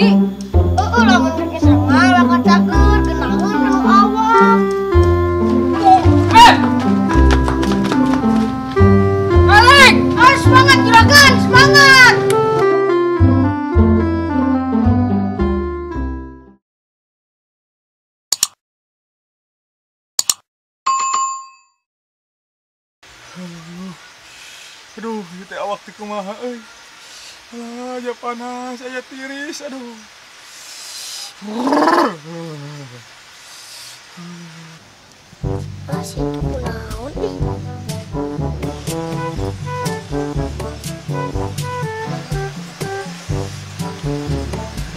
Ci. Heeh, lamun rek sama bakal cager genaheun kanu awak. Eh. Balik. Ayo semangat juragan, semangat. Aduh, ieu teh awak teh kumaha euy. Alah, aya panas, aya tiris, aduh. Masih itu kunaon ih.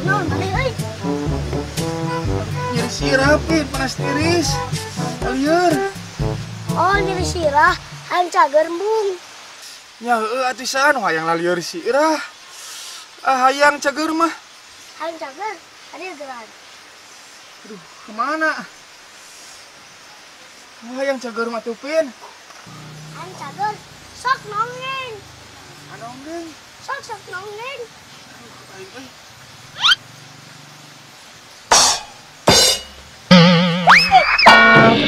Kunaon maneh euy? Nyeri sirah, Pin, panas tiris. Lieur. Oh, nyeri sirah, hayang cager embung. Nya heueuh atuh saha nu hayang lalieur sirah. Ah, hayang cager mah. Hayang cager, ada geran. Aduh, kemana? Hayang cager mah tuh, Pin. Hayang cager, sok nonggeng. Nonggeng. Sok sok nonggeng. Aduh, aing euy.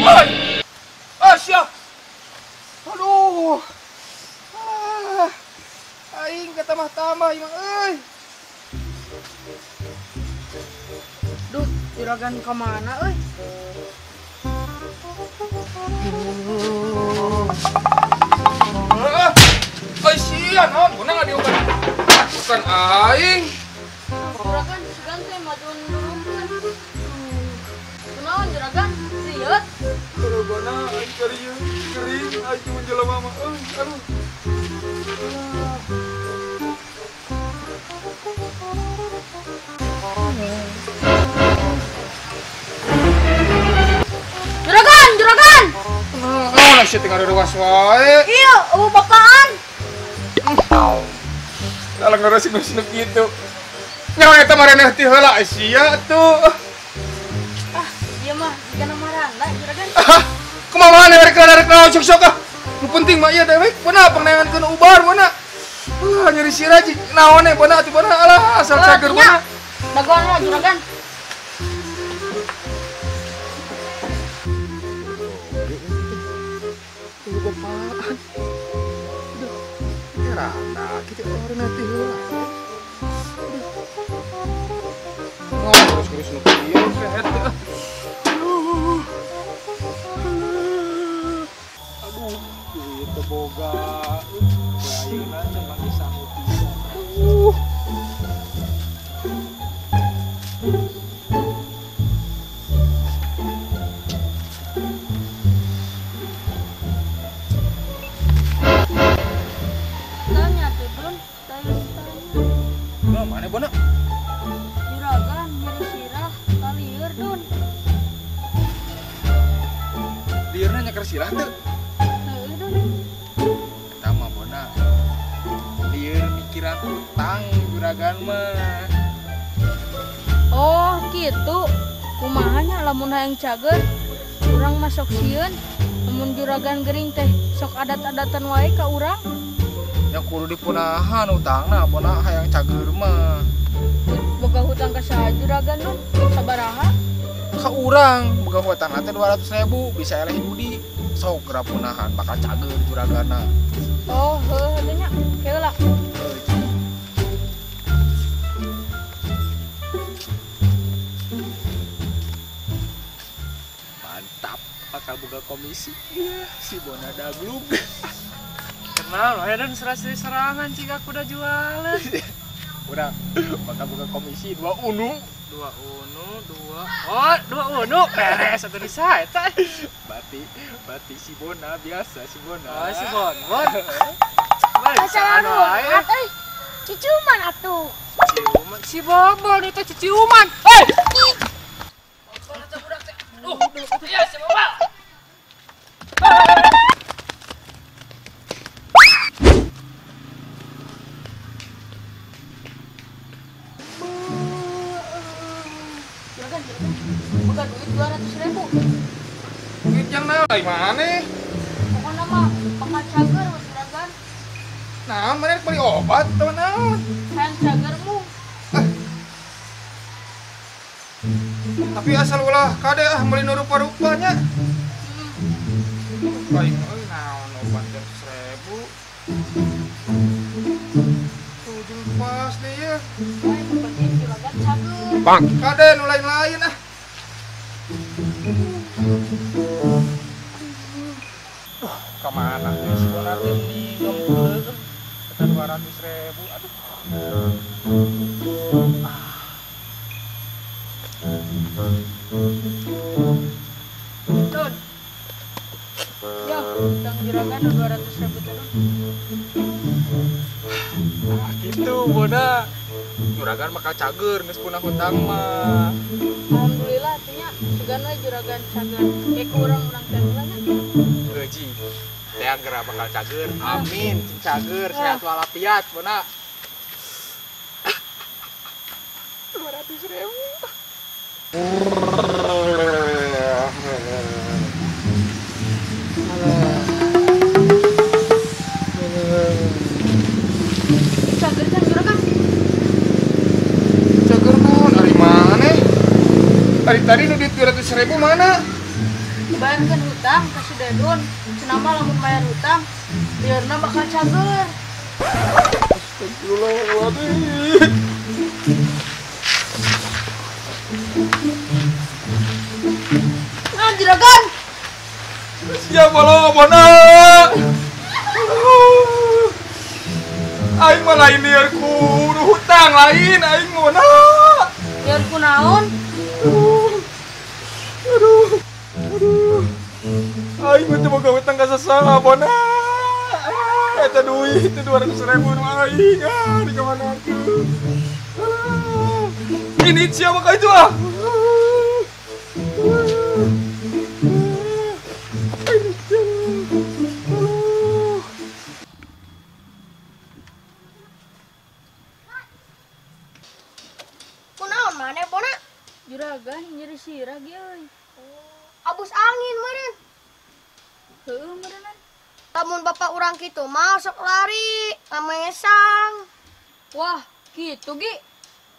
Woi. Ah, siap. Aduh. Ah, aing ketambah-tambah ieu mah euy. Duh, juragan ka mana euy? Ah, euy sia naon guna ngadiukan. Bukan aing. Juragan sugan teh majuan nurunkeun. Kunaon juragan? Sieut. Garagana aing kering, kering aing mun jelema mah euy, aduh. Juragan, juragan. Naon sia tinggal reuwas wae. Iya, eueuh bapaan. Salah ngarasih-ngarasih kitu. Nyawa eta mareneh ti heula sia tuh. Ah, ieu mah jigana maranda juragan. Ah, kumaha maneh rek rek naon sok-sok ah. Nu penting mah ieu dewek bona pangneangankeun ubar bona. Ah, nyeri sirah naon we bona atuh bona alah asal cager bona. Dagoan lah juragan. Tuh bapaan. Aduh, rata kitu orang nanti heula. Aduh. Terus nu kieu kehet teh. Aduh. Aduh, duit teu boga. Ayeuna cuma disangu pisan. Aduh. Tanya tuh, Bun. Tanya-tanya. Nah, mana bona? Juragan nyeri sirah kalieur, Dun. Liurna nyeker sirah teu? Heueuh, Dun. Eta mah bona. Lieur mikiran utang juragan mah. Oh, gitu. Kumaha nya lamun hayang cager, urang mah sok sieun. Lamun juragan gering teh sok adat-adatan wae ka urang. Yang kudu dipunahan utangna bona hayang cager mah. Boga hutang ka saha juragan, Dun? Sabaraha? Ka urang boga hutangna teh 200.000 bisa eleh budi. Sok geura punahan bakal cager juragana. Oh, heueuh teh nya. Keula. Mantap, bakal boga komisi. Iya, si Bona daglug. Kenal loh, dan serah serangan cik aku udah jualan. Udah, bakal buka komisi 2 unu. 2 unu, 2. Oh, 2 unu. Beres atau bisa eta. Berarti si Bona biasa si Bona. Oh, si Bonbon. Asal ruat euy. Cicuman atuh. Ciuman si Bonbon itu ciciuman. Hei. Bonbon eta budak teh. Duh, iya si Bonbon. Juragan, juragan. Boga duit 200.000. Duit yang naon ai maneh? Pokona mah bakal cager we juragan. Nah, mana beli obat atau naon? Hayang cager mu. Ah. Tapi asal ulah kade ah meuli nu rupa-rupanya. Aing euy naon obat 200.000. Tuh jeung pas deh ya. Penting juragan cager. Bang, kade nu lain-lain ah. Duh, kemana tuh si Bona teh di gempeur. Eta 200.000. Aduh. Don. Yo, utang juragan 200.000 teh. Ah, gitu Bona. Juragan bakal cager geus punah hutang mah. Alhamdulillah atunya sugan we juragan cager. Ge ku urang-urang teh heula nya. Gaji. Teh geura bakal cager. Amin, cing cager sehat walafiat Bona. 200.000. Cager kan juragan? Cager naon ari maneh? Ari tadi nu duit 200.000 mana? Bayarkeun hutang ka si Dedon. Cenah mah lamun bayar hutang, liurna bakal cager. Astagfirullahaladzim. Nah, juragan. Siapa lo, Bona? Aing mah lain lieur ku hutang lain aing Bona. Lieur ku naon? Aduh. Aduh. Aing mah teu boga hutang ka sasaha, Bona. Eta duit 200.000 nu aing ah di kamanakeun. Ini siapa ka itu ah? Kunaon maneh Bona? Juragan nyeri sirah ge euy. Abus angin meureun. Heueuh meureunnan. Lamun bapak urang kitu mah sok lari, ngamesang. Wah, kitu ge.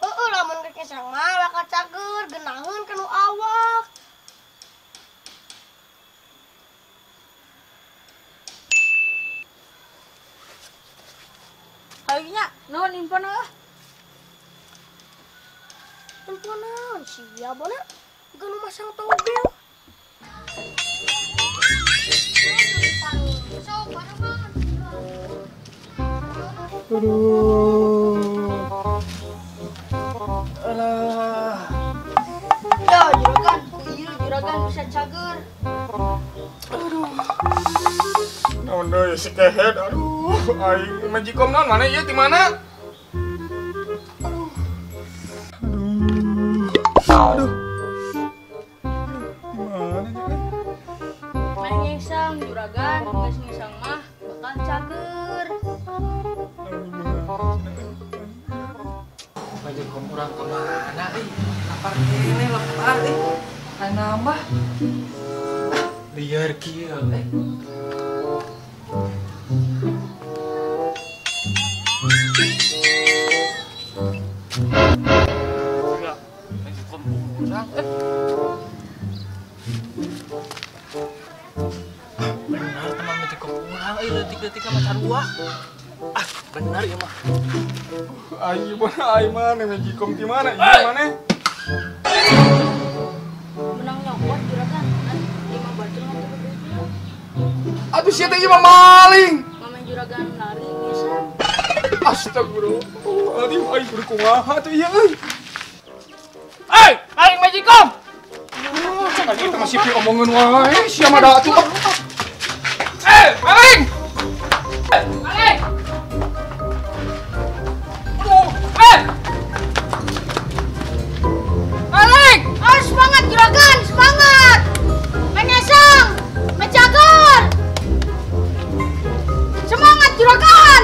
Heeh, lamun rek ngesang mah bakal cager, geunaheun kanu awak. Hayu nya, nuhun infona ah. Info naon sia Bona? Geus masang togel. Aduh. Alah. Ya, juragan, iya juragan bisa cager. Aduh. Naon deui si kehed, aduh, aing magicom naon mana ieu di mana? Aduh. Aduh. Aduh. Di mana nya? Main ngesang juragan, geus ngesang mah bakal cager. Magicom urang ka mana euy? Lapar kene, lapar euy. Makan nambah. Liar kieu euy. Ya, magicom urang euy. Benar teman magicom urang euy leutik-leutik mah sarua. Ah, benar ya mah. Aing mana aing mana magicom di mana? Ieu mana? Menang nyokot juragan kan 5 bacul mah teu duitnya. Atuh sia teh ieu mah maling. Mamen juragan lari ngesang. Astagfirullah. Aduh aing kudu kumaha tuh ieu euy. Hei, maling magicom. Cek aing teh masih pi omongeun wae sia mah da atuh. Eh, maling. Maling. Maling! Ayo semangat juragan, semangat! Mengesang, mencagar! Semangat juragan!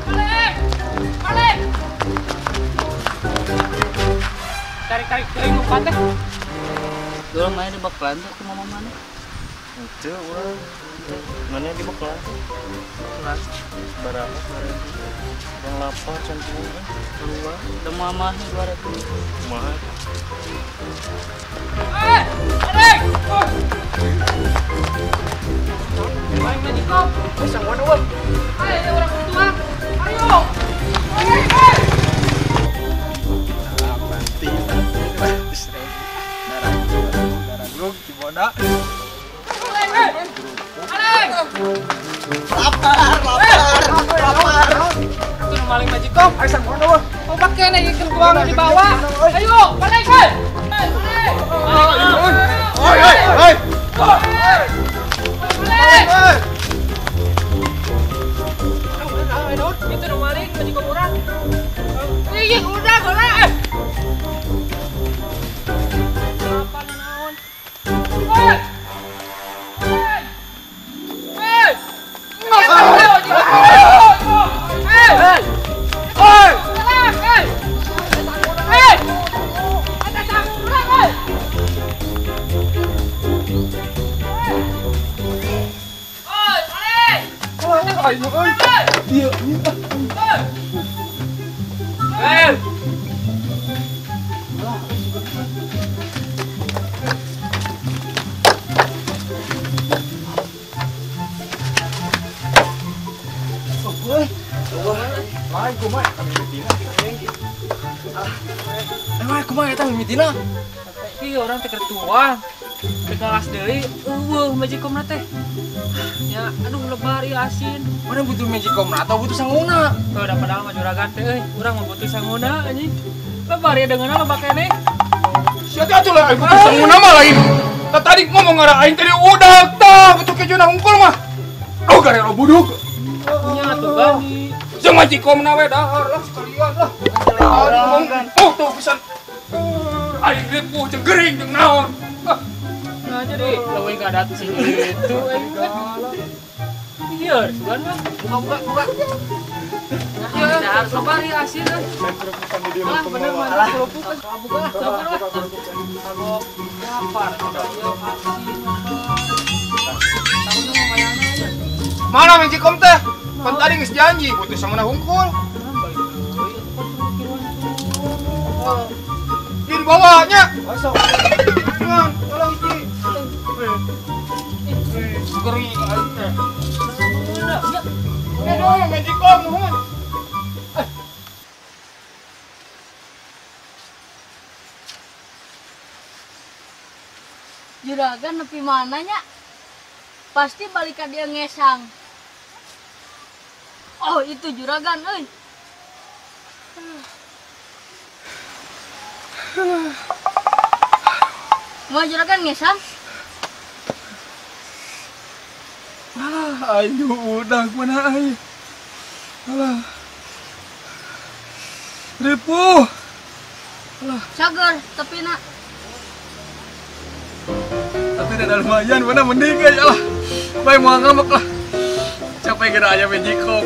Maling! Maling! Tarik-tarik teuing lupa teh. Dorong main di bakalan tuh ke mama mana? Itu urang. Mana di bakalan? Kelas. Barang. Yang lapar cantik kan. Keluar. Eueuh. Da mama 200. Kumaha? Eh, arek. Main magikom. Geus sangguan eueuh. Ayo urang tua. Ayo. Hei, hei. Darah si Bona. Lapar. Itu nu maling magikom. Ayo sang Bona wah. Oh, pakai naik ke tuang dibawa. Ayo, balik, hei. Oi, oi, oi. Balik. Itu nu maling magikom urang. Ih, udah golek. Apa naon? Hei! Hei! Hei! Hei! Oi! Hei! Hei! Ada sanggup urang, hei! Oi, balik! Ayo, oi. Iya, iya. Hei! Lain kumaha eta mimitina anjing. Emang kumaha eta mimitina? Ih, orang teh keur tuang. Teh kalas deui, eueuh magikomna teh. Ya, aduh lebar ieu asin. Mana butuh magikomna atau butuh sanguna? Tuh da padahal mah juragan teh euy, urang mah butuh sanguna anjing. Lebar ieu deungeunna loba keneh. Sia teh atuh lah butuh sanguna mah lain. Tah tadi ngomong ngara aing tadi udah tah butuh kejuna hungkul mah. Duh garero buduk. Nya atuh gani. Jeung magikomna we dahar lah sekalian lah. Oh tuh pisan. Aing ripuh jeung gering jeung naon. Nah jadi leuwih ngadat sih itu aing. Iya, sugan mah. Buka. Ya, dahar lebar ieu asin euy. Alah bener mah kerupuk. Buka lah, lapar lah. Kagok lapar, ieu asin. Tahu mah mayana nya. Mana magikom teh? Pan tadi geus janji butuh sanguna hungkul. Di bawahnya. Masuk. Jangan, tolong hiji. Gering aing teh. Aduh, magikom nuhun. Juragan nepi mana nya? Pasti balik ka dia ngesang. Oh, itu juragan euy. Mau juragan ngesang? Alah, ayo udah mana aing. Alah. Ripuh. Alah. Cager, tapi nak. Tapi udah lumayan, mana mending aja lah. Baik mau ngamek lah. Capek kena aja magikom.